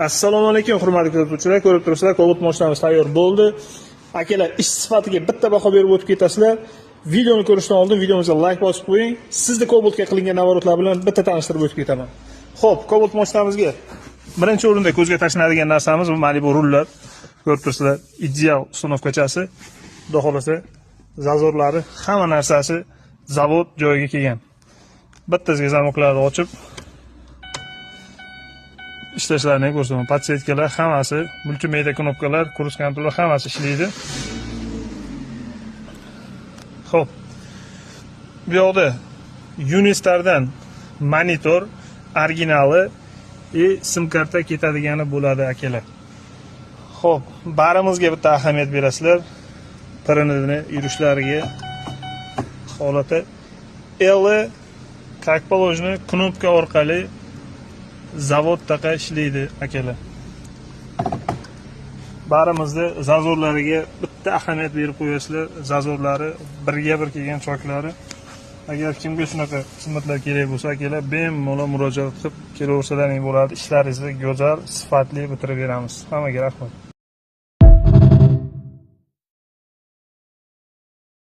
Assalomu alaykum, hurmatli kuzatuvchilar. Ko'rib turibsizlar, Cobalt mashinamiz tayyor bo'ldi. Akalar, ish sifatiga bitta baho berib o'tib ketasizlar. Videoni ko'rishdan oldin videomizga like bosib qo'ying. Sizni Cobaltga qilingan наворот lar bilan bitta tanishtirib o'tib ketaman. Xo'p, Cobalt mashinamizga birinchi o'rinda ko'zga tashlanadigan narsamiz bu Malibu rullar. Ko'rib turibsizlar, ideal установка chasi. Xudo xolasa, зазор lari, hamma narsasi zavod joyiga kelgan. Bittasiga замок larni ochib ishlashlarini ham ko'rsataman. Подсветка lar hammasi, multimedia knopkalar, круиз контроль hammasi ishlaydi. Xo'p. Bu yoqda Unistardan monitor originali и sim karta ketadigani bo'ladi, akalar. Xo'p, barimizga bitta ahamiyat berasizlar. Pirinini yurishlariga holati L как положено knopka orqali zavoddaqa ishlaydi, akalar. Barimizda зазор lariga bitta ahamiyat berib qo'yasizlar. Зазор lari birga bir kelgan choklari. Agar kimga shunaqa xizmatlar kerak bo'lsa, akalar, bemalol murojaat qilib kelaversalaring bo'ladi. Ishlaringizni go'zal, sifatli bitirib beramiz. Hammaga rahmat.